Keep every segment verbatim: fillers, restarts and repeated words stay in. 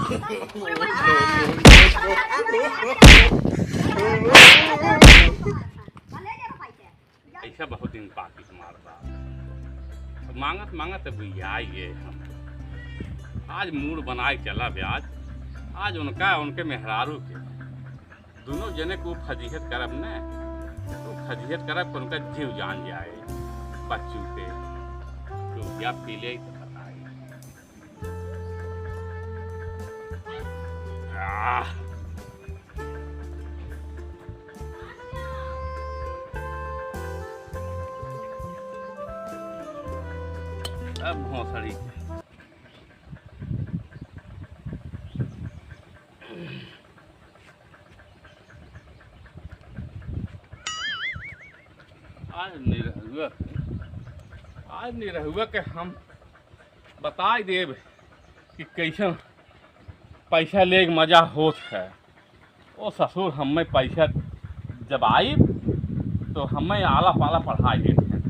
ऐसा बहुत दिन बाकी तुम्हारे साथ। मांगत मांगत अब ये आई गए हम। आज मूड बनाए चला ब्याज। आज उनका, उनके मेहरारू के दोनों जने को फजीहत करब न, तो फजीहत करब कि उनका जीव जान जाए बच्चू के। तो या पी ले तो बताई। आह। अब भोसड़ी। आज निरहुआ के, आज निरहुआ के हम बताई देब कि कैसन पैसा लेके मजा होत है। ओ ससुर, हमें पैसा जब आई तो हमें आला पाला पढ़ाई देते हैं।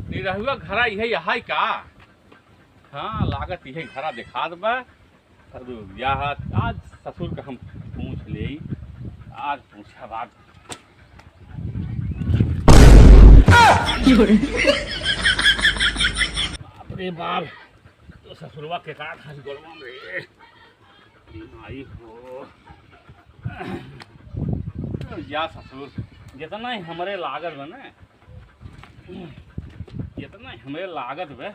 निरहुआ घरा इहे यहाँ का? हाँ, लागत इहे घरा दिखात बा। अरे, या आज ससुर का हम पूछ ले, आज पूछा बात। बाप रे बाप, तो ससुरवा के का खास गोलवा में रे। आई हो। या ससुर, जितना ही हमरे लागत बा ना, जितना ही हमरे लागत बा,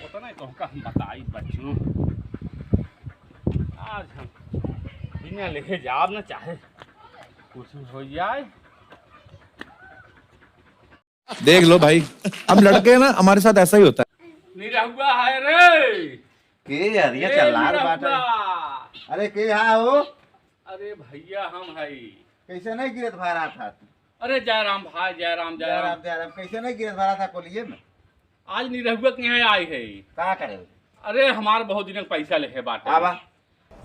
उतना ही तोहका हम बताई बच्चू। आज हम बिना लेके जाब ना, चाहे कुछ हो जाए। देख लो भाई, हम लड़के हैं ना, हमारे साथ ऐसा ही होता है। निरहुआ है रे। के यार, ये ए चल रहा है बात है। निरहुआ। अरे के हा हो? अरे भैया हम हई। कैसे नहीं गिरत भरा था तू? अरे जय राम भाई, जय राम, जय जय राम। राम, जय राम। कैसे नहीं गिरत भरा था कोलिए में? आज निरहुआ के यहाँ आई है। का करे? अरे हमार बहुत दिन के पैसा लेहे बाटे। आवा।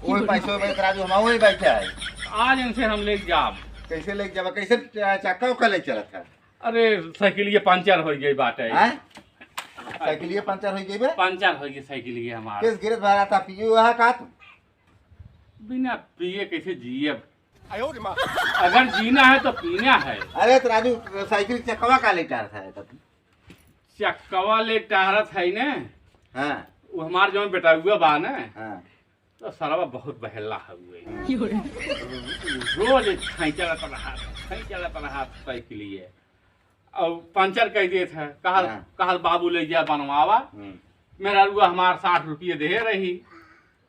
ओए पैसो बे तराजू हम ओए बैठे है। आज इनसे हम ले जाब। कैसे ले जाबा? कैसे च-, चक्का उक्का ले चलत है? अरे साइकिलिए पंचर हो गई बाटे। हैं? साइकिलिए पंचर हो गई बे? पंचर हो गई साइकिलिए हमार। किस गिरत भरा था, पिए हुआ है का तू? बिना पिए कैसे जियब? अगर जीना है तो पीना है। अरे तो राजू, साइकिल चकवा का ले टारत है तब? चकवा ले टारत है ने। हाँ। वो हमार जौन बेटउआ बा ने। हाँ। तो सरवा बहुत बहेला हउए। रोज खैंचलत रहत, खैंचलत रहत साइकिलिए। और पंचर कह देत है, कहल, हाँ। कहल बाबू ले जा बनवावा। हम्म। मेहरारुआ हमार साठ रुपये देहे रही,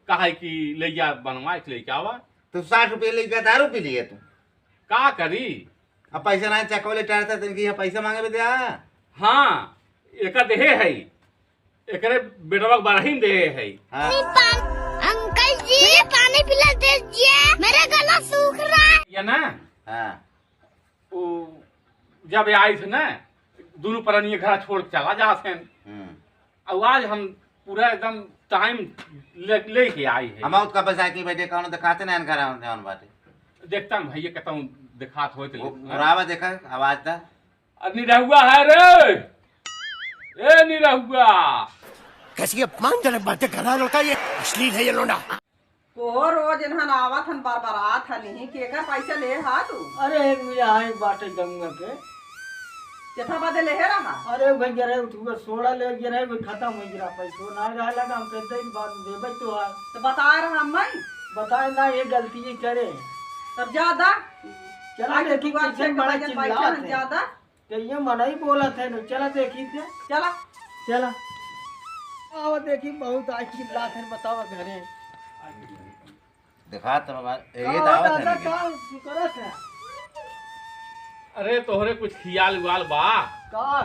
कहा कि ले जा बनवा के लेके आवा। तो साठ रुपये लेके दारू पी लिए तू? का करी? अब पैसा नहीं, चकवा ले टारता, तनकी यहाँ पैसा मांगे बे दे आ। हाँ, एका देहे है, एकरे बेटवा के बरहिन देहे है। हाँ। पान-, अंकल जी, मुझे पानी पिला दीजिए, मेरा गला सूख रहा है। या ना? हाँ। वो जब आई थे ना, दोनों परानी घर छोड़ के चला जा थे। हम्म। अब आज हम पूरा एकदम टाइम ले, लेके आई है। हम उसका पैसा की बैठे कौन दिखाते ना घर आवन जावन बाटे। देखता हूँ भैया, कहता हूँ दिखात होए तो वो ले। बुढ़ावा देखा, आवाज दा। अरे निरहुआ है रे, ए निरहुआ। कैसी अपमानजनक बातें कर रहा है लड़का ये, अश्लील है ये लोंडा। कोहो रोज इन्हन आवत हन, बरबरात हन, इही केकर पैसा ले हा तू? अरे, एक मिया है, बाटे गंगा के। केथा बदे ले हे रहा? अरे, भाई, गिरे उठुआ, सोड़ा ले गिरे, भाई, खत्म हो गिरा, पैसो ना रहा लगा, हम कहते हैं कि बाद में देबे तो आ। तो बताए रहा मैं? बताए ना, ये गलती ही करे। तब ज्यादा? चला आज देखी, दुआ किचन से बड़ा कमाई चिल्लात पैसा है। ज्यादा? तो ये मनई बोलत है न, चला देखी थे। चला। चला। आवा देखी, बहुत आज चिल्लात है, बतावा घरे। देखा तो बाबा, ये का तो आवत है दादा, ना। का करत है? अरे, तोहरे कुछ खियाल उयाल बा? का?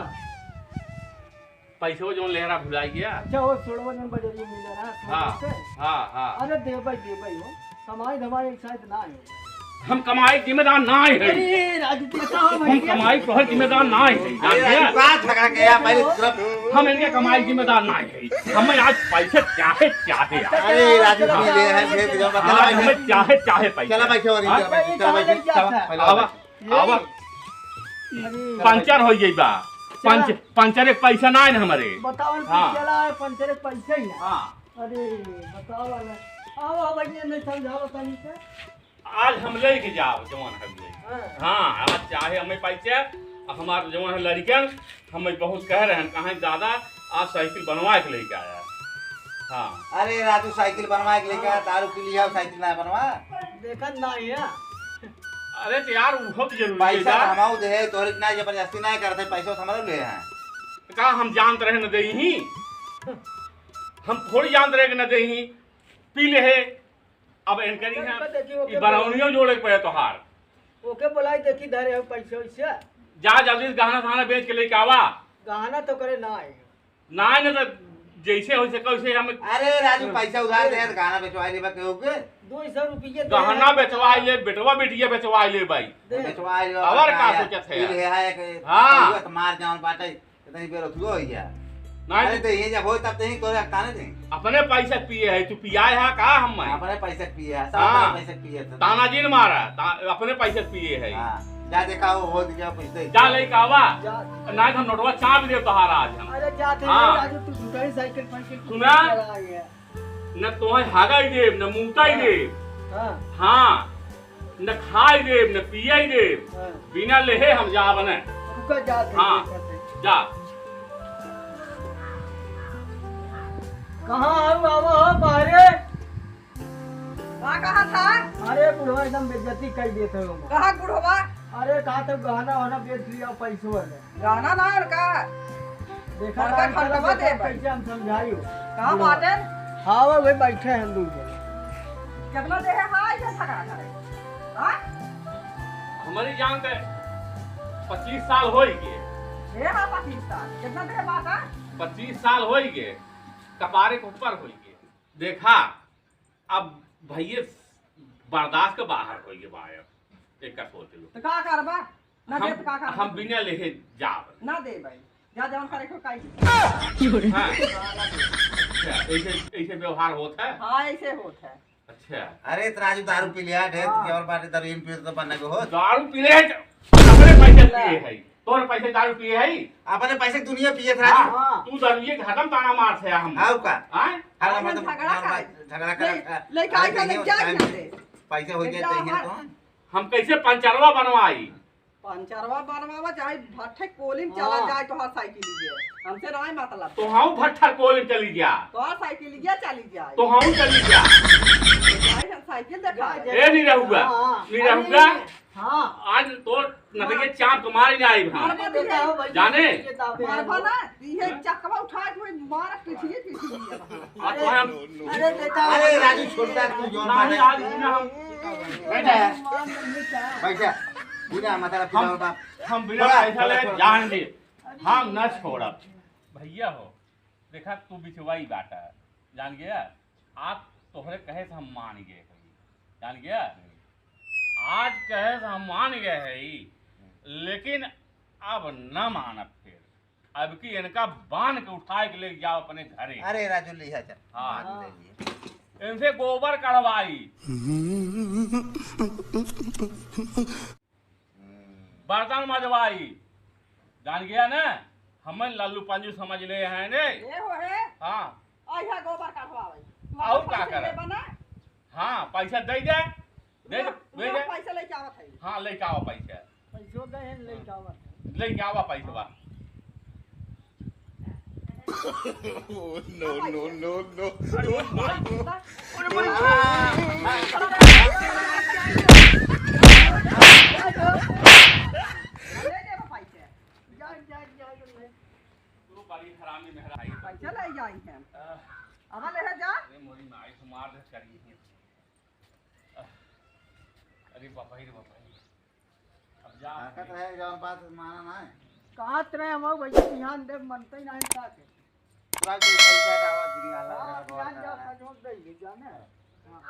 पैसो जौन लेहरा भुलाई गया। अच्छा, वो सोड़वा जौन बजरिया मिले रहा, हाँ, सोड़वा से? हाँ, हाँ। अरे, देबै, देबै हो। कमाई धमाई एक साथ ना है। हम कमाई जिम्मेदार ना है। अरे, राजू, तू कहाँ हम भैया? कमाई तोहर जिम्मेदार ना है। अरे, राजू, का झगड़ा किया पहले तुरंत? हम इनके कमाई जिम्मेदार ना है। हमें आज पैसे चाहे, चाहे आज। अरे, राजू, पी ले, है, भेज दो, आज हमें चाहे, चाहे पैसे। चला भाई, चला भाई, हाँ? चला भाई, चला भाई, चला भाई, चला भाई। आवा। आवा। अरे। पंचर हो गई बा। पंच-, चला। पंचर एक पैसा ना है ना हमारे। बताओ ना, हाँ। चला है, पंचर एक पैसा ही ना। हाँ। अरे, बताओ ना। आओ, आओ, भैया, नहीं समझाओ तनी से। आज हम लेके जाओ, जवान हम ले। हाँ। हाँ, आज चाहे हमें पैसा, हमार जवान है लड़कन, हमें बहुत कह रहे हैं, कहाँ दादा, आज साइकिल बनवा के लेके आया। हाँ। अरे राजू, साइकिल बनवा के लेके आया, हाँ। दारू पी लिया, साइकिल ना बनवा। देखत ना है। अरे तो यार, वो तो जरूरी है पैसा यार। तो हमहू दे, तोहरे के ना जबरदस्ती ना करते, पैसा तो हमारे ले हैं। तो का हम जानत रहे न देही? हम थोड़ी जानत रहे कि न देही। पी ले है। अब इनकरी है, देखिए, ओके, ई बरौनियो जोड़े के पड़े तोहार। ओके, बोलाई, देखी, धरे हो पैसे वैसे। जा जल्दी से गहना सहाना बेच के लेके आवा। गहना तो करे ना है। ना, ना तो जैसे हो सके वैसे हम। अरे राजू, पैसा उधार दे, गहना बेचवा लेबा केहू के। दो सौ रुपये दे। गहना बेचवा ले, बेटवा बेटिया बेचवा ले भाई। दे। बेचवा ले, और का सोचत है? ले है एक, हाँ। तो मार जान बाटे, इतनी बेर उठलो हो गया। नहीं। अरे तो ये जब हो तब तो ही तोरे हकताने थे। अपने पैसे पिए है, तू पियाए है का हम में? अपने पैसे पिए है, सब हाँ। अपने पैसे पिए थे। ताना जी ने मारा, ता-, अपने पैसे पिए है। हाँ। जा देखा वो हो गया, पूछ दे। जा लेके आवा। जा। ना हम नोटवा चाप दे तोहार आज हम। अरे जाते हाँ। नहीं राजू, तू झूठा ही साइकिल फाइकिल कुछ सुना? चला गया। न तोहे हागाई देब, न मूताई हाँ। देब। हाँ। हाँ। न खाई देब, न पियाई देब। हाँ। बिना लेहे हम जाब न। रुका जाते हाँ। देखते। जा। कहाँ हो बाबा हो बाहरे? का कहा था? अरे बुढ़वा एकदम बेइज्जती कर देते हो। कहा बुढ़वा? अरे कहा तो गहना वहना बेच लिया, पैसों वाले। गहना ना और का? देखा बड़का ना, खंडवा चलो दे भाई। कैसे हम समझाई हो? कहाँ बुढ़वा। बाटे? हाँ वो भाई बैठे हैं दूर में। कितना दे है? हाँ, ये झगड़ा करे। हाँ? हमारी जान के पच्चीस साल हो ही गए। ये हाँ, पच्चीस साल। कितना दे बाटा? पच्चीस साल हो ही गए। कपारे के ऊपर हो ही गए। देखा, अब भैया बर्दाश्त के बाहर होइ गए बा अब। एक का सोच लो। तो का करबा? ना हम, दे तो का करबा? हम बिना लेहे जाब। ना दे भाई। जा जवन करे को काई। हाँ। अच्छा, ऐसे, ऐसे व्यवहार होत है? हाँ, ऐसे होत है। अच्छा। अरे, तो राजू दारू पी लिया, ढेर हाँ। की और बाटे दारू इन पी तो बनने को हो। दारू पी ले, अपने पैसे पिए है। तोर पैसे दारू पिए है? अपने पैसे दुनिया पिए था। हाँ, हाँ। तू दारू ये खत्म ताना मार से हम। आओ का? हाँ? अरे, हम मतलब, झगड़ा हम कर। झगड़ा कर ले, रखा। ले, का अरे, का ले, देखिए, क्या टाइम नहीं दे? पैसे हो ले, गए, क्या तो ये हमार तो। हम कैसे पंचरवा बनवाई? पंचरवा बनवावा, चाहे भट्ठे कोलिम चला हाँ। जाए, तोहार साइकिल लिए। हमसे ना मतलब। तो हम भट्ठा कोलिम चली जा। तोहार साइकिल लिए चली जाए। तो हम चली जा। भाई, हम साइकिल देखा। ए, नहीं रहूगा। हाँ, हाँ। नहीं रहूगा। अरे, हाँ। आज तोर नतिया हाँ। चाप के मारी ना आई भाई। मार देता हो भाई, जाने? ये तो आप मारबा ना, ये चकवा उठा के मार पीछे, पीछे। आ तो हम अरे बेटा, अरे राजू छोड़ता तू जोन नहीं, मारे। आज ना हम बैठा है। बैठा। बिना मतलब हम, पिलाओ बाप। हम बिना थोड़ा, पैसा थोड़ा, ले थोड़ा। जान दे। हम ना छोड़ब। भैया हो, देखा तू बिचवाई बाटा। जान गया? आज तोहरे कहे से हम मान गए हई। जान गया? आज कहे से हम मान गए हई, लेकिन अब न मानब फिर। अब की इनका बांध के उठा के ले जाओ अपने घरे। अरे राजू, लिहा चल। हाँ। बांध ले लिए। इनसे गोबर कढ़वाई। बर्तन मजवाई। जान गया ना? हमें लल्लू पंजू समझ ले हैं ने। ये हो है? हाँ। अइहा गोबर कढ़वावे। तू और अपन का पैसे करब? लेबा ना? हाँ, पैसा दे दे। दे दे, रुक, दे रुक, दे। पैसा लेके आवत है। हाँ, लेके आवा पैसा। पैसो दे हैं, लेके आवत है। लेके आवा पैसवा। Oh, no, no, no, no। अरे भाई, अरे भाई। ले ले भाई से। जा, जा, जा, जा। तू बड़ी हरामी मेहरारू। पैसा ले जाई है। आह। अब ले जा। अरे मोरी माई से मार दे करी है। आह। अरे बापा रे बापा। अब जा। ताकत है, जौन बात माना ना है। कहत रहे हम, भैया ध्यान दे, मनते ही नहीं का के। पूरा कोई पैसा का आवाज नहीं आ रहा हाँ, है, ध्यान जा, सहयोग दे, जाने। हाँ।